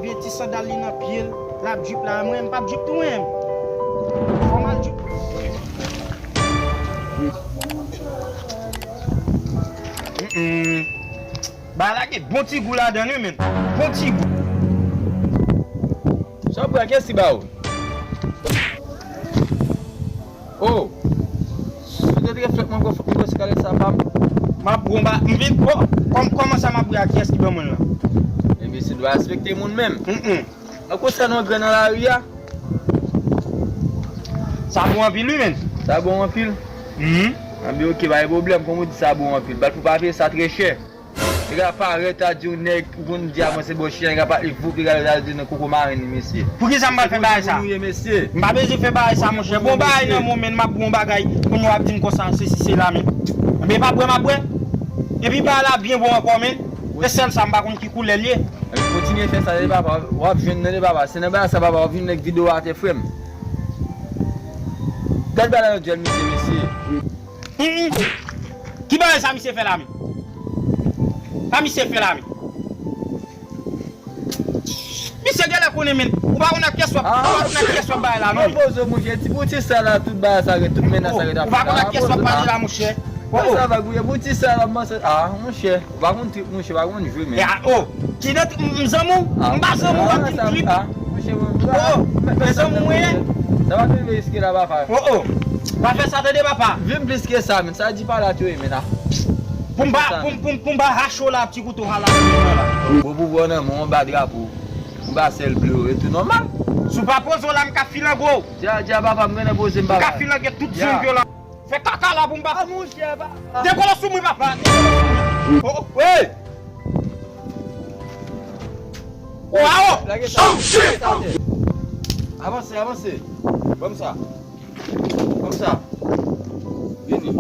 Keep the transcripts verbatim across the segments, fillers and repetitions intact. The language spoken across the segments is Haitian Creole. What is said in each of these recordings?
Met ti sandal li nan pye l, l ap drip la, mwen, m p ap drip tou, mwen. Fò m al drip. Mm-mm. Bagay la gen bon ti gou ladan l, wi, men. Bon ti gou. Sa w bwè, kiyès ki ba ou? Oh! Si w te reflèk mwen, gwo fòk mwen sigalèt sa pa m. M ap bwè, m vin, oh, kòm, kòman sa m ap bwè a, kiyès ki ban mwen l lan? Enben, se dwa respekte moun menm. Mm-mm. An konsènan yon grenn nan lari a. Sa bon anpil, wi, men. Sa bon anpil? Mhm. Anben, oke, pa gen pwoblèm, kòm ou di sa bon anpil. Bat pou papye, sa trè chè. Nèg la parèt a di yon nèg, ou konn di a mwen se bò chyen, nèg la pa li voup, nèg la di nan koko marenn li, mesye. Poukisa m pral fè bagay sa? Mesye. M pa bezwen fè bagay sa, monchè. Bon bagay nan mwen, men m ap bon bagay, kounye a w ap di m konsa, sesi, sela, men. Enben, pa bwè, m ap bwè. Epi bagay la byen bon ankò, men. E sèl sa, m pa konn ki koulè l ye. Epi kontinye fè sa, tande papa, w ap jwenn, tande papa. Se nan bagay sa, papa, w ap vin nèg videyo atè, frè m. Gad bagay la nan dyòl misye, mesye. Hum, hum. Ki bagay sa misye fè la, men? Sa misye fè la, men? Misye genlè konnen, men. Ou pa konn ak kiyès w ap, ou pa konn ak kiyès w ap bay la, non, men. Poze w, monchè, ti bouti sa la, tout bagay sa ret, tout menas sa ret ap fèt la. Ou pa konn ak kiyès w ap pale la, monchè. Oh, oh. Sa va gouye bouti sa la, monchè. Ah, monchè. Ou pa konn trip, monchè, ou pa konn jwe, men. Ah, oh, ki nan trip, m zanmi w? M pa zanmi w, w ap di m trip. Ah, monchè, mwen, oh, men zanmi w mwen ye? Sa pa rive jiske la, papa. Oh, oh. Pa fè sa, tande, papa. Vin plis ke sa, men. Sa di pa la, tande, men, a. Pou m pa, pou m, pou m, pou m pa rache w la, ti kouto hala, la. Bon, pou vwè nan men w, ba drapo. M ba sèl ble w, e tou nòmal. Si w pa poze w la, m ka filango w. Dja, dja, papa, m genlè poze m, papa. M ka filange tout zong yo la. Fè kaka la pou m pa. Ah, monchè, pa. Dekole sou mwen, papa. Oh, oh, hey! Oh, ah, oh! Lage sa. Oh, shit! Avanse, avanse. Ban m sa. Ban m sa. Vini.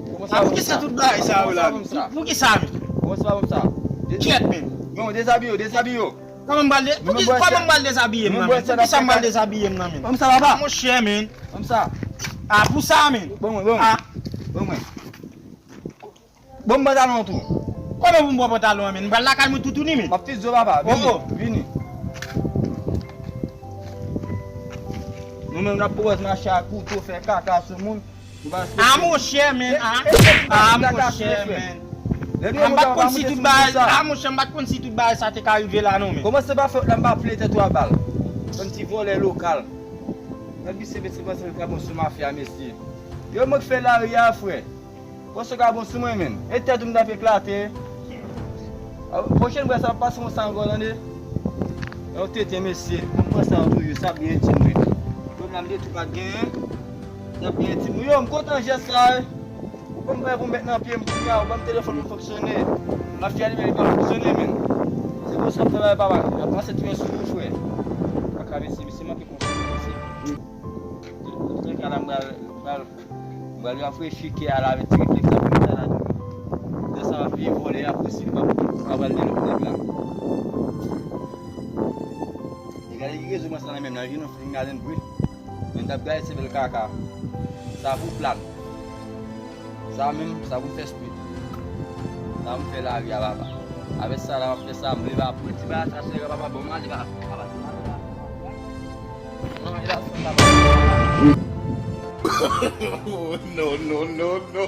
Kòman sa, ah, poukisa tout bagay sa yo la? Poukisa, men? Kòman sa, ban m sa? Kyèt, men. Non, dezabiye yo, dezabiye yo. Kòman m pral de-, poukisa, kòman m pral dezabiye m nan, men? Poukisa m pral dezabiye m nan, men? Ban m sa, papa. Monchè, men. Ban m sa. Ah, pou sa, men. Ban mwen, ban mwen. Ah. Ban mwen. Ban m pantalon an tou. Kòman pou m pran pantalon an, men? M pral lakay mwen toutouni, men. M ap fizye w, papa. Vini, oh, oh, vini. Nou menm n ap pwòz mache ak kouto, fè kaka sou moun. Ah, monchè, men, ah. Ah, monchè, men. Ah, m pa t konn si tout bagay, ah, monchè, m pa t konn si tout bagay sa te ka rive la, non, men. Kòmanse pa fè, la m pa ple tèt ou a bal. Bann ti vòlè lokal. Nèg misye, mesye, panse l ka bon sou mafya, mesye. Yo, mwen k fè lari a, frè. Pòs yo ka bon sou mwen, men. E tèt ou m t ap eklate. Ah, pwochèn fwa sa ap pase yon sa ankò, tande. Yon tete, mesye. Mwen pran sa an toujou, sa ap byen di mwen. Pwoblèm de tou pa t genyen. Sa ap byen di mwen. Yo, m kontan jès la, wi. Ou konn bagay pou m met nan pye m kounye a, ou ban m telefòn pou fonksyone. Mafya li menm li pa fonksyone, men. Se konsa m travay, papa. N ap pase tou yon sou ou, frè. Kaka, mesye, mesye, manke konfyans, mesye. Kaka la, m pral, m pral M pral rafrechi kè a la avèk ti reflèks sa pou m ta la tou. Lè sa m ap veye vòlè a, posib m ap, m ap al delòt nèg la. E gade ki rezo mwen sa nan men m nan, vin nou fin gade n bri. Men m t ap gade se bèl kaka. Sa pou plan. Sa menm, sa pou fè spit. Sa pou fè lari a, papa. Avèk sa la, m ap fè sa, m leve apre ti bagay sa, sere papa, bon, m ale, papa. Papa, bon, m ale, papa. Oh, no, no, no, no.